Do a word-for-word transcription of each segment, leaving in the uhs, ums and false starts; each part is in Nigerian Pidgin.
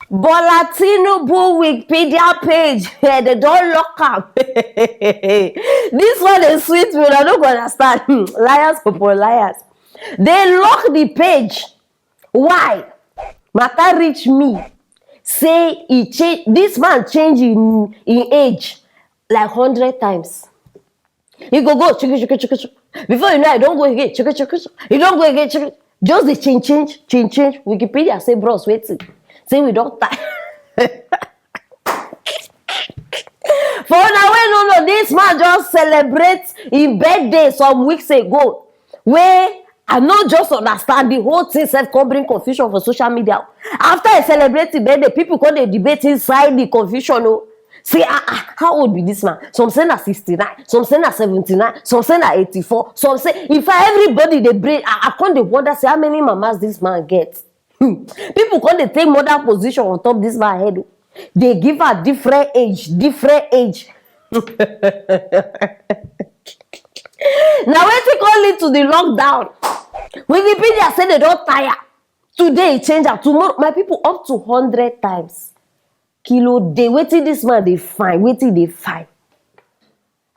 Bola Tinubu Wikipedia page, eh, they don lock am. This one dey sweet me, I no go understand. Hmm, liars upon liars. They lock the page. Why? Matter reach me. Say he change. This man change in in age like hundred times. He go go chuku chuku chuku chuku. Before you know, I don go again chuku chuku chuku. You don go again chuku. Just dey change change change change. Wikipedia say, "Bros, wetin?" Say we don tire. For una wey no know, this man just celebrate him birthday some weeks ago. Wey I no just understand, the whole thing sef come bring confusion for social media. After he celebrate him birthday, people come dey debate inside the confusion o. Say, ah, ah, how old be this man? Some say na sixty-nine, some say na seventy-nine, some say na eighty-four, some say, in fact, everybody dey bring. I, I come dey wonder say how many mamas this man get. Hmm. People come dey take mother position on top this man head o. Dey give her different age, different age. Na wetin come lead to the lockdown. Wikipedia say they don tire. Today e change am, tomorrow, my people, up to hundred times. Kí ló dé, wetin this man dey find, wetin dey find?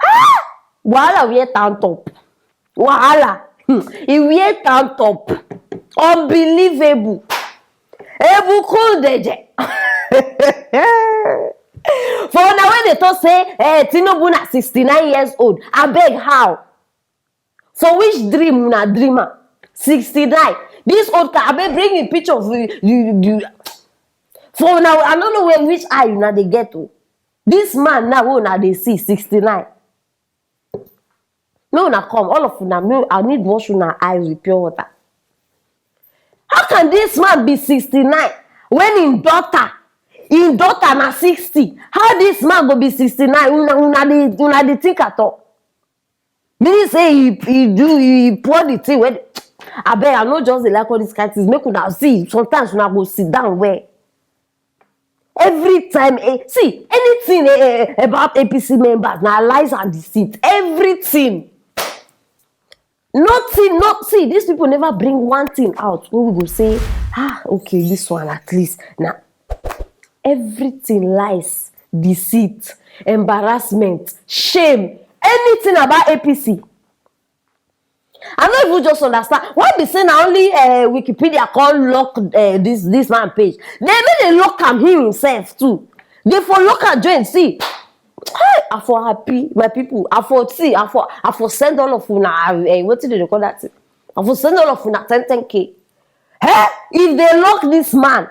Ah! Wahala wear tank top. Wahala. Hmm. He wear tank top. Unbelievable. Ebu cool deje. For una wey dey talk say, eh, Tinubu na sixty-nine years old. Abeg, how? For which dream una dream am? Sixty-nine. This old car, abeg, bring me picture of you. You, you. For una, I no know where, which eye una dey get o. This man now wey una dey see, sixty-nine. Make una come, all of una, make, I need wash una eyes with pure water. How can this man be sixty-nine when him daughter, him daughter na sixty? How this man go be sixty-nine? Una, una dey, una dey think at all? Meaning say he, he do, he pour the thing wey, abeg, I no just dey like all these kind things. Make una see, sometimes una go sit down well. Every time, eh, see, anything, eh, eh, about A P C members, na lies and deceit. Everything. Nothing, not, see, these people never bring one thing out wey we go say, ah, okay, this one at least. Na everything lies, deceit, embarrassment, shame, anything about A P C. I no even just understand. Why be say na only, eh, Wikipedia come lock, eh, this, this man page? They make they lock am him himself too. They for lock am join. See, I, I for happy, my people. I for see, I for, I for send all of una, eh, wetin they dey call that thing? I for send all of una ten, ten K. Hey, if they lock this man,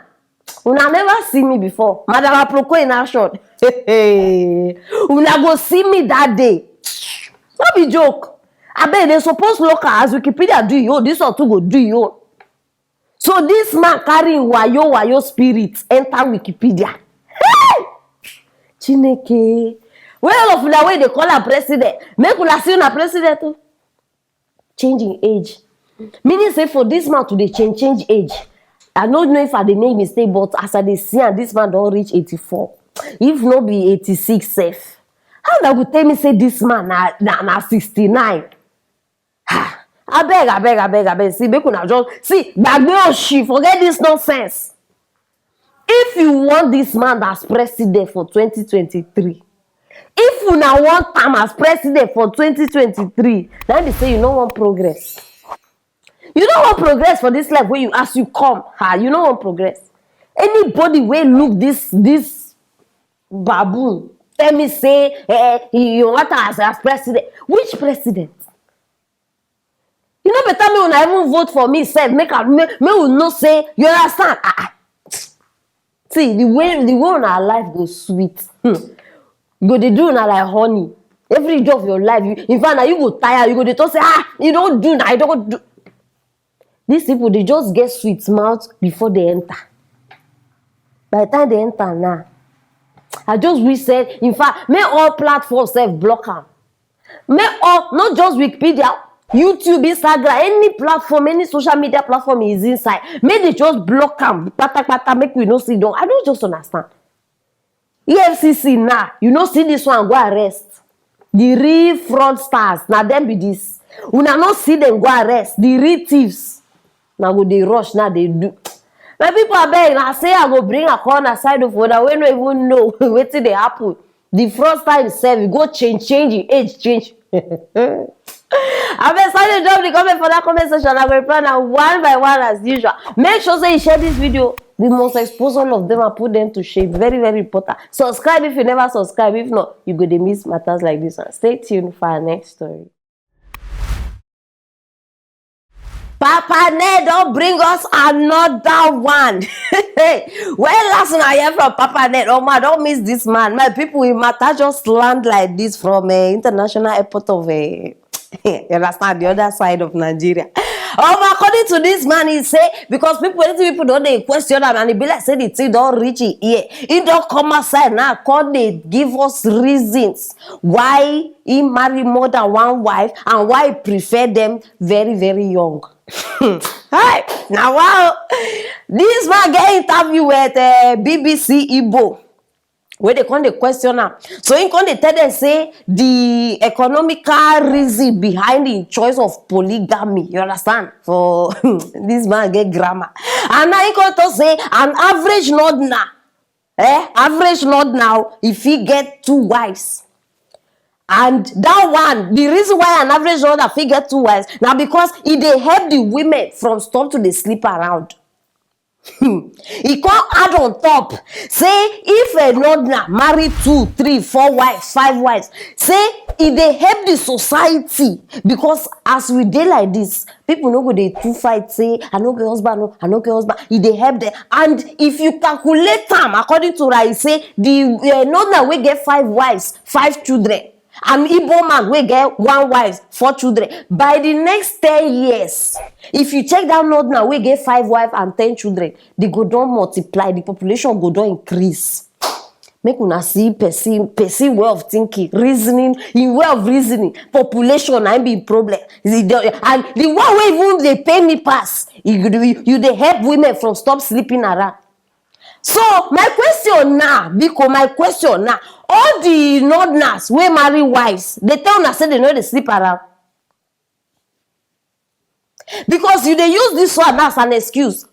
una never see me before. Madam Aproko in action. Una go see me that day. No be joke. Abeg, they suppose lock am as Wikipedia do e own, this one too go do e own. So this man carry him wayo wayo spirit enter Wikipedia. Hey! Chineke. Well, all of una wey dey call am president, make una see una president o. Change in age. Meaning say for this man to dey change, change age, I no know if I dey make mistake, but as I dey see am, this man don reach eighty-four. If no be eighty-six sef, how una go tell me say this man na, na, na sixty-nine? Ha! Abeg, abeg, abeg, abeg. See, make una just, see, gbagbe oshi, forget this nonsense. If you want this man as president for twenty twenty-three, if una want am as president for twenty twenty-three, na be say you no want progress. You no want progress for this life wey you, as you come, ha, you no want progress. Anybody wey look this, this baboon, tell me say, eh, you want am as, as president. Which president? You know better me una even vote for me sef, make I, make, make we know say, you understand? Ah, ah. See, the way, the way una life go sweet. Hmm. Go dey do una like honey. Every day of your life, you, in fact, na you go tire, you go dey talk say, ah, you don do na, you don do. These people, they just get sweet mouth before they enter. By the time they enter now, I just wish said, in fact, make all platforms sef block am. Make all, not just Wikipedia, YouTube, Instagram, any platform, any social media platform is inside. Make they just block am, pata pata, make we no see don. I don't just understand. E F C C now, you no see this one go arrest. The real fraudsters, na them be this. Una no see them go arrest. The real thieves, na go dey rush now, they do. My people, abeg, na say I go bring a corner side of una wey no even know wetin dey happen. The first time sef, e go change, change, e age change. Abeg, sorry, drop the comment for that comment section. I go reply now one by one as usual. Make sure say you share this video. We must expose all of them and put them to shame. Very, very important. Subscribe if you never subscribe. If not, you go dey miss matters like this one. Stay tuned for our next story. Papa Ned don bring us another one. When last una hear from Papa Ned? Oh man, I don miss this man. My people, im matter just land like this from uh, international airport of uh, you understand, the other side of Nigeria. Um, according to this man, he say because people, plenty people don dey question am, and e be like say the thing don reach him ear. He don come outside now, come dey give us reasons why he marry more than one wife and why he prefer them very, very young. Hi, now wow. This man get interview with uh, B B C Igbo. Wey dey come dey question am. So he come dey tell them say the economical reason behind the choice of polygamy, you understand? For this man get grammar. And now he come talk say an average northerner, eh, average northerner, if he get two wives. And that one, the reason why an average northerner fit get two wives, now because he dey help the women from stop to dey sleep around. He come add on top say if a northerner marry two, three, four wives, five wives, say e dey help the society, because as we dey like this, people no go dey too fight say I no get husband, no, I no get husband. E dey help them. And if you calculate am according to Rai, say the uh, northerner wey get five wives, five children, an Igbo man wey get one wife, four children, by the next ten years, if you check that northerner wey get five wife and ten children, they go don multiply, the population go don increase. Make una see person, person way of thinking, reasoning, in way of reasoning, population na im be problem. The- the- and the one wey even dey pain me pass, you, you, you dey help women from stop sleeping around. So my question now, because my question now, all the northerners wey marry wives, they tell una say they no dey sleep around. Because you dey use this one as an excuse.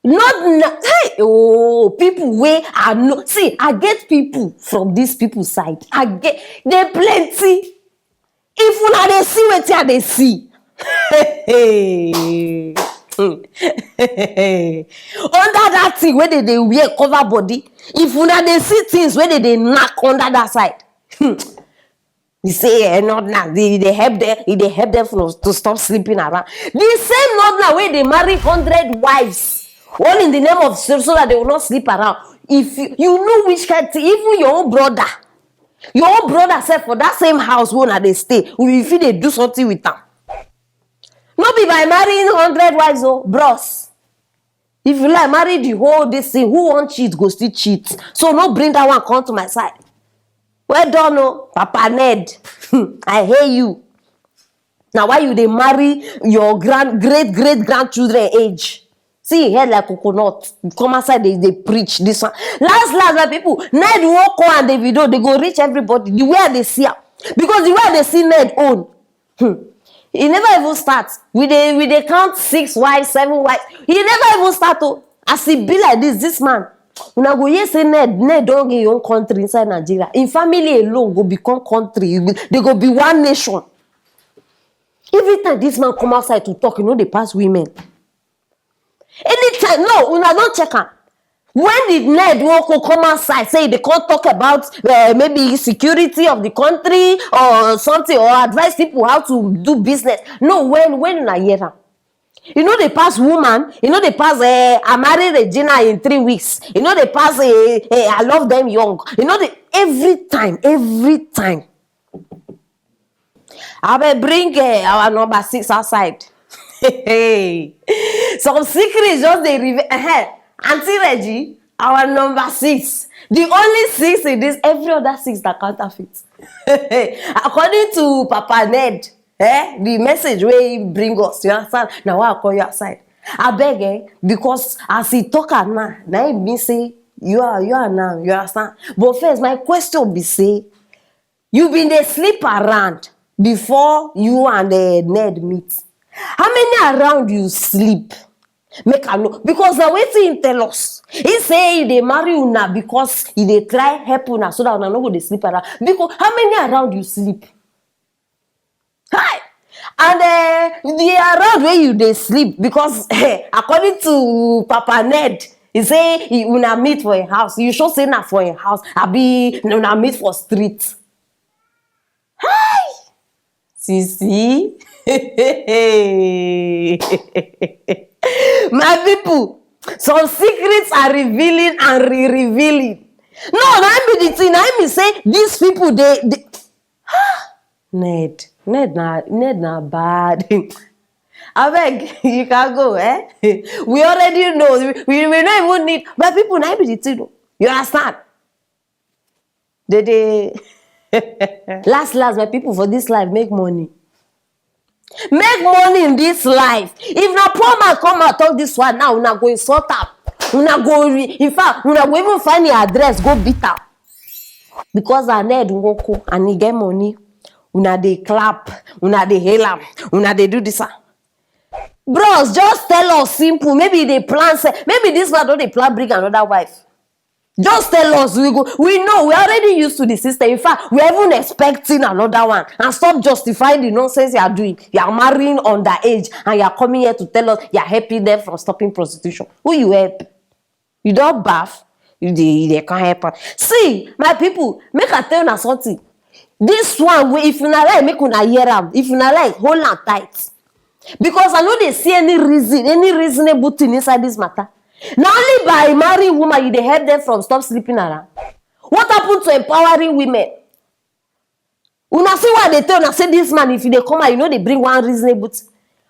Not na hey, oh, people wey I know. See, I get people from these people side. I get they plenty. If una dey see wetin I dey see, under that thing wey they dey wear cover body, if una dey see things wey they dey knack under that side, you say eh, not now. They, they help them. They help them from, to stop sleeping around. The same not now wey dey marry hundred wives, all in the name of so, so that they will not sleep around. If you, you know which kind thing, even your own brother, your own brother sef for that same house wey una dey stay, if he dey do something with am, no be by marrying hundred wives o, bros. If you like marry the whole this thing, who wan cheat go still cheat. So no bring that one come to my side. Well done o, Papa Ned. I hear you. Na why you dey marry your grand great great grandchildren age? See him head like coconut. You come outside dey dey preach this one. Last last, my people, Ned Nwoko and Davido, they go reach everybody the way I dey see am. Because the way I dey see Ned own, hmm, e never even start. We dey we dey count six wives, seven wives. E never even start o. As e be like this, this man, una go hear say Ned Ned don get him own country inside Nigeria. Him family alone go become country. E go- They go be one nation. Every time this man come outside to talk, e no dey pass women. Anytime, no, una don check am. When did Ned Nwoko come outside say they can't talk about uh, maybe security of the country or something, or advise people how to do business? No, when when una hear am? You know they pass woman, you know they pass uh, I marry Regina in three weeks. You know they pass uh, uh, I love them young. You know they every time, every time. Abeg bring uh, our number six outside. Some secrets just dey reveal. Uh-huh. Auntie Reggie, our number six. The only six in this, every other six na counterfeit. According to Papa Ned, eh, the message wey he bring us, you understand? Na why I call you outside. Abeg, eh, because as he talk am now, na him mean say you are you are now, you understand? But first, my question be say, you been dey sleep around before you and uh, Ned meet. How many around you sleep? Make I know, because na wetin he tell us. He say he dey marry una because he dey try help una so that una no go dey sleep around. Because how many around you sleep? Hi! And uh, the around where you dey sleep, because according to Papa Ned, he say he una meet for a house. You sure say na for a house? Abi una meet for street? Hi! Sisi. My people, some secrets are revealing and re-revealing. No, na im be the thing. Na im be say these people dey, dey Ned, Ned na, Ned na bad. Abeg, you can go, eh? We already know. We, we, we no even need. My people, na im be the thing o. You understand? They dey last, last, my people, for this life, make money. Make money in this life. If na poor man come out talk this one now, una go insult am. Una go re-, in fact, una go even find the address, go beat am. Because her head nwoko and he get money. Una dey clap, una dey hail am, una dey do this one. Bros, just tell us simple. Maybe he dey plan, say, maybe this man don dey plan bring another wife. Just tell us. We go, we know, we already used to the system. In fact, we are even expecting another one. And stop justifying the nonsense you are doing. You are marrying underage and you are coming here to tell us you are helping them from stopping prostitution. Who you help? You don baff? You dey, you dey come help am. See, my people, make I tell una something. This one, wey, if una like, make una hear am. If una like, hold am tight. Because I no dey see any reason, any reasonable thing inside this matter. Na only by marrying woman you dey help them from stop sleeping around. What happened to empowering women? Una see why I dey tell una say this man, if you dey come out, you no dey bring one reasonable thing.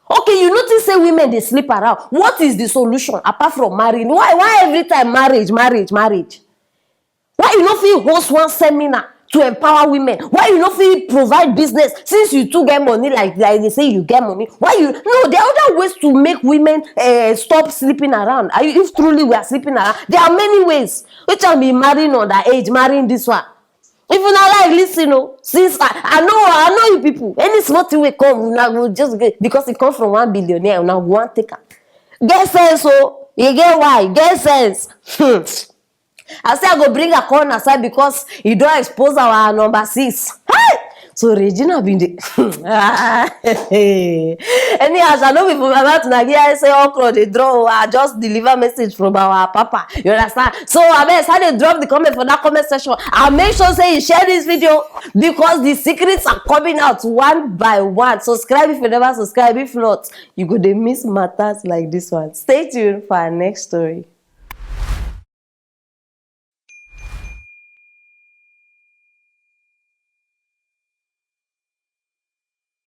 Okay, you notice say women dey sleep around. What is the solution apart from marrying? Why, why every time marriage, marriage, marriage? Why you no fit host one seminar to empower women? Why you no fit provide business? Since you too get money, like, like they say you get money, why you, no, there are other ways to make women uh, stop sleeping around. Are you, if truly we are sleeping around, there are many ways. Which one be marrying underage, marrying this one? If una like, listen o. Since I, I know, I know you people. Any small thing wey come, una go just get, because it come from one billionaire, una go wan take am. Get sense o. You get why? Get sense. Hmm. I say I go bring her come una side because you don expose our number six. Hey! So Regina bin dey. Anyhow, I no be for my mouth na here I say okro dey draw. I just deliver message from our papa. You understand? So abeg, as I dey drop the comment for that comment section, and make sure say you share this video because the secrets are coming out one by one. Subscribe if you never subscribe. If not, you go dey miss matters like this one. Stay tuned for our next story.